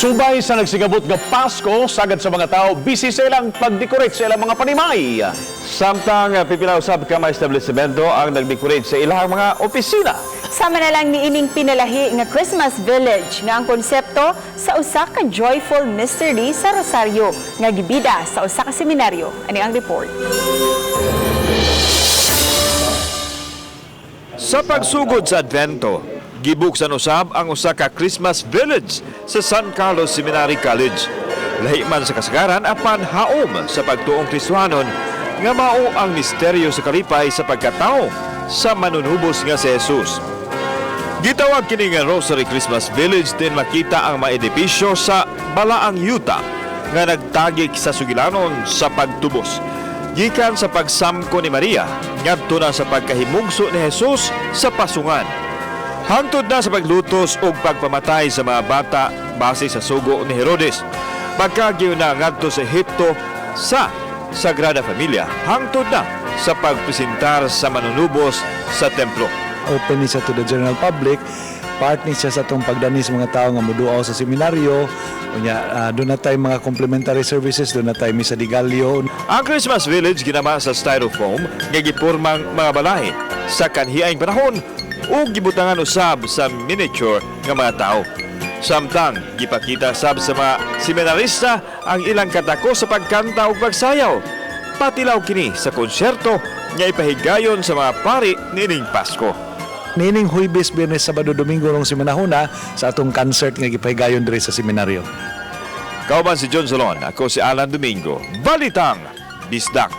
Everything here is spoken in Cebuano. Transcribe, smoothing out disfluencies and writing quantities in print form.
Subay sa nagsigabot nga Pasko, sagad sa mga tao, busy sa ilang pag-decorate sa ilang mga panimay. Samtang pipila usab ka mga establishmento ang nag-decorate sa ilang mga opisina. Sama na lang niining pinalahi nga Christmas Village nga ang konsepto sa usa ka joyful mystery sa Rosario nga gibida sa usa ka seminaryo. Ani ang report. Sa pagsugod sa Advento, gibuksan usab ang usa ka Christmas Village sa San Carlos Seminary College. Lahi man sa kasagaran apan haom sa pagtuong Kristohanon nga mao ang misteryo sa kalipay sa pagkatao sa manunubos nga si Jesus. Gitawag kini nga Rosary Christmas Village din makita ang mga edipisyo sa Balaang Yuta nga nagtagik sa sugilanon sa pagtubos. Gikan sa pagsamko ni Maria, ngadto na sa pagkahimugso ni Jesus sa pasungan. Hangtod na sa paglutos ug pagpamatay sa mga bata base sa sugo ni Herodes. Pagkagiw na ngadto sa Ehipto sa Sagrada Familia, hangtod na sa pagpresentar sa manunubos sa templo. Open ni siya to the general public. Part ni siya sa atong pagdani sa mga tao nga moduaw sa seminaryo. Unya, doon na tayo mga complementary services, doon na tayo misa de gallo. Ang Christmas Village ginama sa styrofoam nga gipurmang mga balay sa kanhiaing panahon ug gibutangan usab sa miniature nga mga tao. Samtang gipakita sab sa mga seminarista ang ilang katako sa pagkanta ug pagsayaw. Patilaw kini sa konsyerto nga ipahigayon sa mga pari niining Pasko. Nining Huwebes, Biyernes, Sabado, Domingo rong semanahuna sa atong concert nga gipahigayon diri sa seminaryo. Kauban si John Solon, ako si Alan Domingo. Balitang Bisdak.